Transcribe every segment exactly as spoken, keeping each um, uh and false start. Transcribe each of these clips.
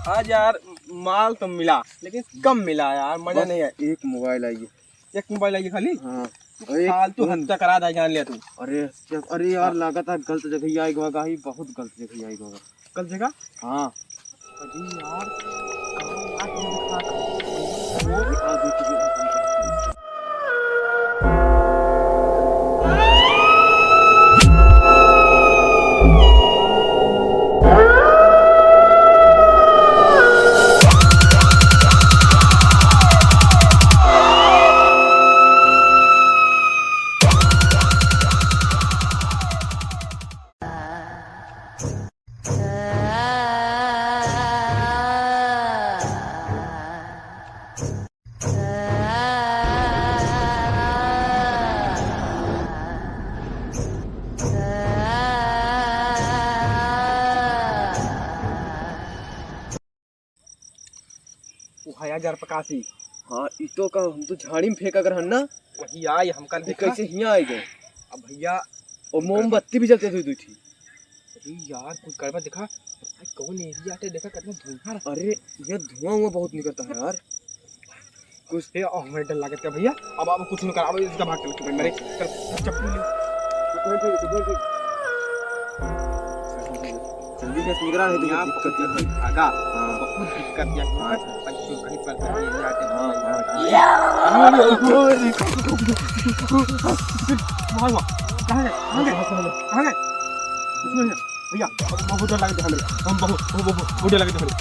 आज यार, माल तो मिला, लेकिन कम मिला यार, मजा बस नहीं है। एक मोबाइल आई है। एक मोबाइल आई है खाली? हाँ। तू अरे, फालतू कौन? हत्या करा दे, जान लिया तू। अरे, हत्या, अरे यार, हाँ। लागत है गलत जगह ही आएगा, ही बहुत गलत जगह ही आएगा। गलत जगह? हाँ। अरे यार, वो है यार जरपकासी। हाँ, ई तो का, हम तो झाड़ी में फेंका कर हन ना। वही आई, हमका तो देखा। कैसे हियाँ आइ गए? अब भैया, और मोमबत्ती भी जलते हुए दुइ ठी। अरे यार, कुछ गड़बड़ देखा। भाई, कौन एरिया आटे देखा, कितना धुआं रहा। अरे, ये धुआं हुआ बहुत निकलता है यार। कुछ ए, ओ, हमें डर लागत का भैया, अब, अब कुछ नहीं कर, अब इसका भाग चल, चल, मरे, चल, चल, चप्पू ले। जल्दी से निकला नहीं तो यहाँ दिक्कत बहुत है। भागा, हाँ। बहुत दिक्कत है, हाँ। पैसों कहीं पर भी नहीं आते। हाँ, हाँ। भाग, भाग। कहाँ गए? कहाँ गए? कहाँ गए? भैया, बहुत डर लगे हमरे, हम बहुत, बहुत, बहुत, बहुत डर लगे हमरे।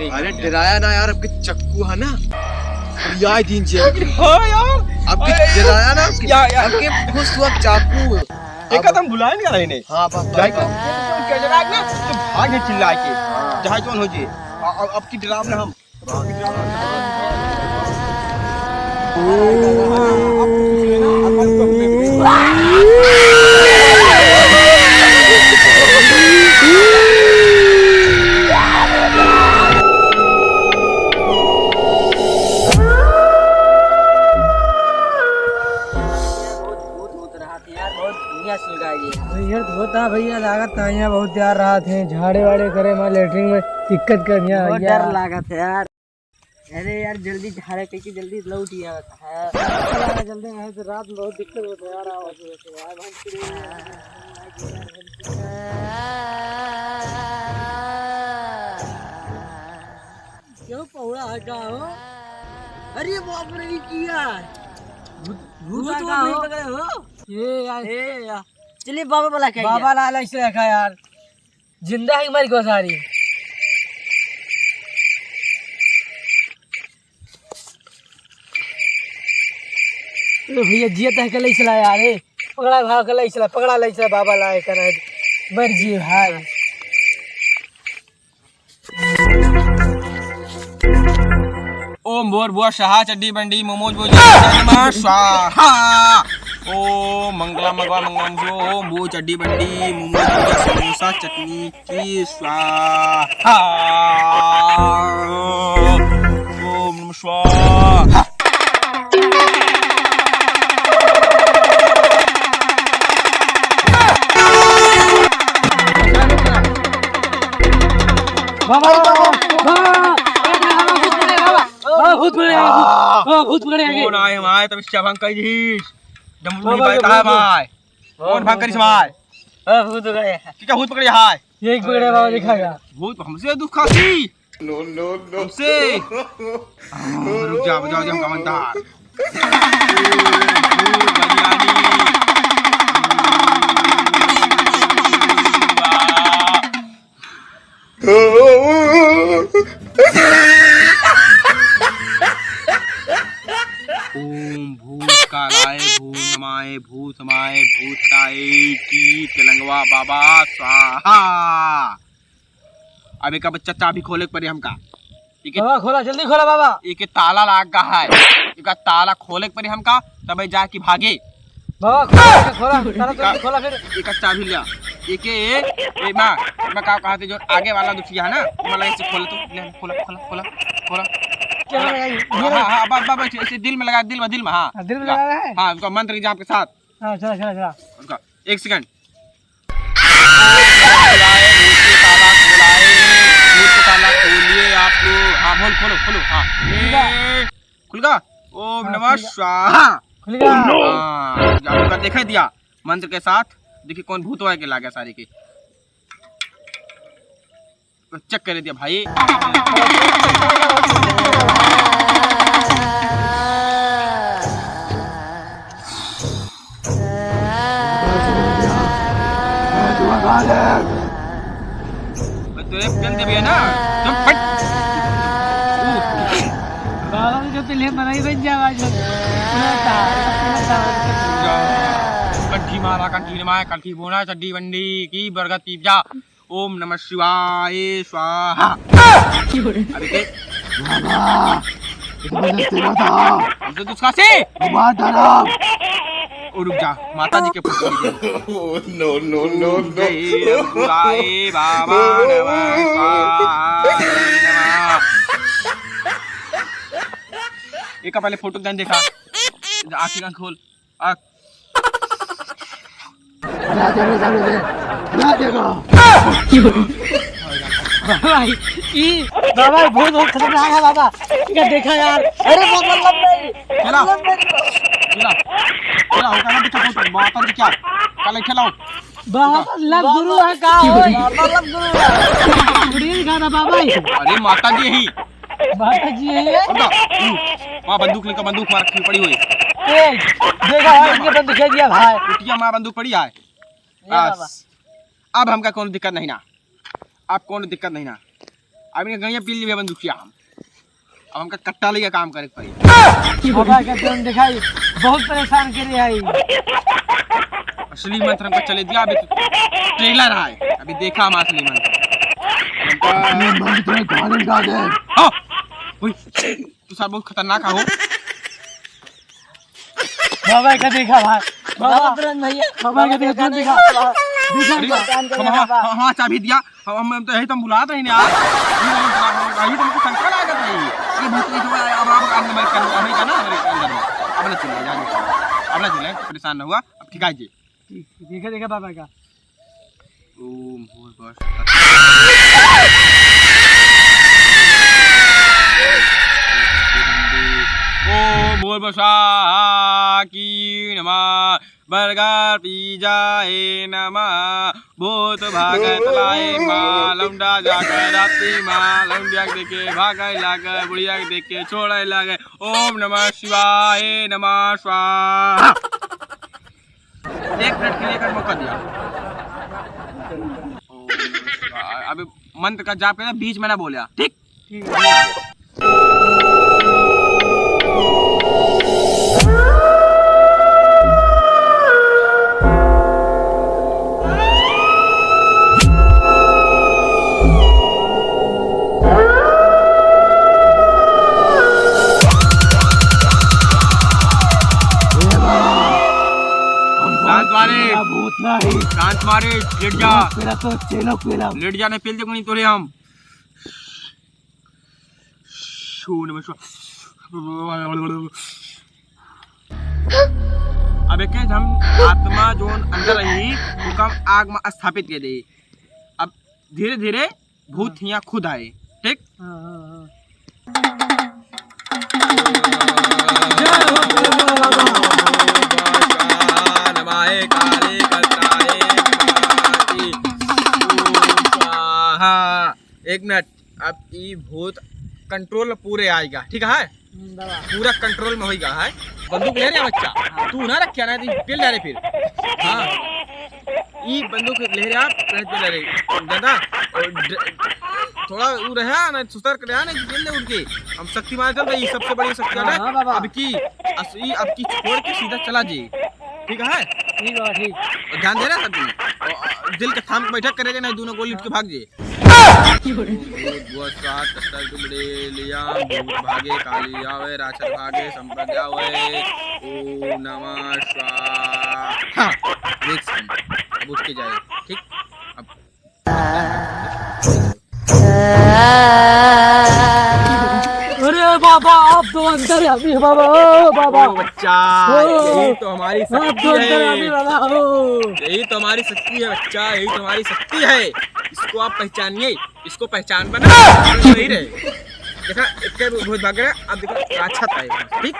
अरे डराया ना यार, आपके चक्कू है ना, यार दिन जे। हाँ यार। आपके अरे, डराया ना, आपके, या, या। आपके खुश हुआ चाकू। एक अब आध हम बुलाए नहीं रहे ने। हाँ, बस, बस, जाए बस। के, के, के, के, ना, तो भाग है चिल्ला के। हाँ। चाहे कौन हो जे। आ, आ, अब की डराव ना हम। बहुत, बहुत, बहुत राहत है यार, बहुत बढ़िया सुविधा है ये। अरे यार, धोता भैया, लागत है यहाँ बहुत यार राहत है, झाड़े वाड़े करे, वहाँ लेटरिन में दिक्कत कर दिया बहुत भैया। डर लागत है यार। अरे यार, जल्दी झाड़े पी के जल्दी लौट ही आवत है। चला, जल्दी, नहीं तो रात में बहुत दिक्कत होता है यार, आवाज होता है यार, भाई। क्यों पौड़ा है का हो? अरे बाप रे, ये किया? भूत, भूत भूत आ वूत का नहीं हो? पकड़े हो? ये यार। ए यार। चलिए बाबा बुला के आइए। बाबा लाल ऐसे रखा यार। जिंदा है कि मर गयो सारी? अरे भैया, जियत है के लइसला यार, ए। पकड़ा भाव के लइसला, पकड़ा लइसला, बाबा लाए करे। मर जी भाई। ओम भूर भुवः स्वः चड्डी बंडी मोमोज भोज नमः स्वाहा। ओम मंगलम भगवान मंगलम जो ओम भू चड्डी बंडी मोमोज भुजिया समोसा चटनी की स्वाहा। ओम नमः स्वाहा। बाबा, बाबा, बाबा, बाबा, भूत पकड़े, बाबा। हाँ, भूत पकड़े, भूत, हाँ, भूत पकड़े आगे। कौन आए, हम आए, तब इससे भंग कर दी। डमरू बाबा, नहीं पाए, बाबा, कहाँ बाबा। हम आए? कौन भंग करी समाय? अ, भूत गए। ठीक है, भूत पकड़े हाय। ये एक पकड़े बाबा दिखाएगा। भूत हमसे दुख खाती। No, no, no। हमसे। आ, रुक जा, बजाओ, बजाओ, हमका मंदार। भूत बनियानी। ओम भूत कालाय भूत नमाय भूत समाय भूत हटाय की तेलंगवा बाबा स्वाहा। अब एक बच्चा चाबी खोले के पड़ी हमका। एके बाबा खोला, जल्दी खोला बाबा। एके ताला लाग गा है। एका ताला खोले के पड़ी हमका, तबे जाके भागे। बाबा खोला, खोला, ताला तो खोला फिर। एका चाबी लिया। एके, ए, ए, माँ, मैं का कहत ही, जो आगे वाला दुखिया है ना, वो वाला ऐसे खोल तो, ले, खोला, खोला, खोला, खोला। क्या खोला। लगा ये? हाँ, हाँ, हाँ, बस, बस, बस, ऐसे दिल में लगा, दिल में, दिल में, हाँ। हाँ, दिल में लगा है? हाँ, उसका मंत्र के जाप के साथ। हाँ, चला, चला, चला। उसका, एक second। खोला है, भूत के ताला खोला है, भूत के ताला खोलिए आप लोग। हाँ, बोल, खोलो, खोलो, हाँ। खुल गया? ए, खुल गया? ओम हाँ, नमः खुल गया। स्वाहा। खुल गया? हाँ, जादू का दिखाई दिया मंत्र के साथ। देखिए कौन भूत वाला के लागे सारे के। चेक कर दिया भाई। तोरे पेल देबे ना, तुम फट। बाबा के तो ले मनाई बन जावा जो। कंठी मारा, कंठी मारा, कंठी बोना, चड्डी बंडी की बरगद पीप जा। ओम नमः शिवाय स्वाहा। अरे के? बाबा, ये तो बंदर तेरा था। हमसे दुष्काशी। मार डाला। ओ रुक जा, माता जी के फोटो लीजिए। Oh, no, no, no, no। जय रघुराई बाबा नमः स्वाहा नमः। एक का पहले फोटो देन देखा। आँख कान खोल। आ। हटा दे, हटा दे, हटा देगा। बाबा, ई, बाबा, बहुत, बहुत खतरनाक है बाबा। इका देखा यार। अरे बाबा, लंबे। चला। लंबे। चला। चला, हो गया ना, दिखा, फोटो, बाबा, दिखा। कल खेलाओ। बाबा, लग गुरु है का हो? बाबा, लग गुरु है। गुरु ही गाना बाबा ही। अरे माता जी यही। माता जी है ये? उनका, हम्म, वहाँ बंदूक लेकर बंदूक मार के पड़ी हुई। ए, देखा है, इनके बंदूक दे दिया भाई। कुटिया माँ बंदूक पड़ी है। ये बाबा। बस। अब हमका कौनो दिक्कत नहीं ना। अब कौनो दिक्कत नहीं ना। अब इनके गैया पी लिए बंदूकिया हम। अब हमका कट्टा लेके काम करे के पड़ी। बाबा का तुरंत दिखाई, बहुत परेशान करे है। असली मंत्र हमका चले दिया, अभी तो trailer है, अभी देखा हम असली मंत्र। ये मंत्र तुम्हें गाने गा दे। हाँ, वही, तू साहब बहुत खतरनाक हो। बाबा का देखा भाई, बाबा, बाबा तुरंत भैया, बाबा का देखा, देखा, देखा। अरे, देखा, हम, देखा। हम, हम, हम चाबी दिया, हम, हम तो यही तो हम बुलात रही ना यार। यही तो हमको शंका लागत रही। अरे भूत नहीं तो अब, अब, अब मैं कर, अभी का ना, अभी का अंदर में। अब ना चिल्लाए, जाने दो। अब ना चिल्लाए, परेशान ना हुआ, अब ठीक है जी। ठीक, देखा, देखा बाबा का। ओम भूर्भुवः ओम भूर्भुवः स्वाहा की नमः। बर्गर पिज्जा ए नमः। भूत भागत लाए माँ, लौंडा जाकर राती माँ, लौंडिया के देखे भागे लागे, बुढ़िया के देखे छोड़े लागे। ओम नमः शिवाय नमः स्वाहा। एक मिनट के लिए एक मौका दिया। ओम नमः शिवाय। अभी मंत्र का जाप के बीच में ना बोलिया, ठीक? ठीक है। शांत मारे। भूत नहीं। शांत मारे, लेट जा। पेला तो चेलो पेला। लेट जा, नहीं पेल दे कोई तोरे हम। शू नमः शू। अब एक हम आत्मा जोन अंदर रही, ओका हम आग में स्थापित कर दे। अब धीरे धीरे भूत हियाँ खुद आए, ठीक? हाँ, हाँ, हाँ। नमाय काली कंकाली नमाति। ओम स्वाहा। एक मिनट, अब ई भूत control में पूरे आएगा, ठीक है? हम्म, बाबा। पूरा control में होइगा है। बंदूक ले रहे हैं बच्चा, हाँ। तू ना रखिया ना, तो पेल डाले फिर। हाँ, ई बंदूक ले रहे आप, पेल डाले दादा। और ड-, थोड़ा वो रहा ना, सतर्क रहा ना, पेल दे उठ के। हम शक्तिमान चल रही, सबसे बड़ी शक्तिमान है। हाँ, बाबा। अब की अस-, ई अब की छोड़ के सीधा चला जाए, ठीक है? ठीक बाबा, ठीक। और ध्यान दे रहा है सब दिन। और दिल के थाम के बैठक करेगा, नहीं दोनों गोली उठ के भाग जाए। भूत, भूत, सात, सत्तर डुबड़े लिया, भूत भागे, काली आवे, राक्षस भागे, संपदा आवे। ओम नमः स्वाहा। एक second, अब उठ के जाए, ठीक? अरे अभी बाबा, ओ बाबा। ओ बच्चा, ओ। यही तो हमारी शक्ति है। यही तो हमारी शक्ति है बच्चा, यही तो हमारी शक्ति है। इसको आप पहचानिए, इसको पहचान बना, नहीं रहे। देखा, एक भूत भाग गया, अब देखा, राक्षस आएगा, ठीक?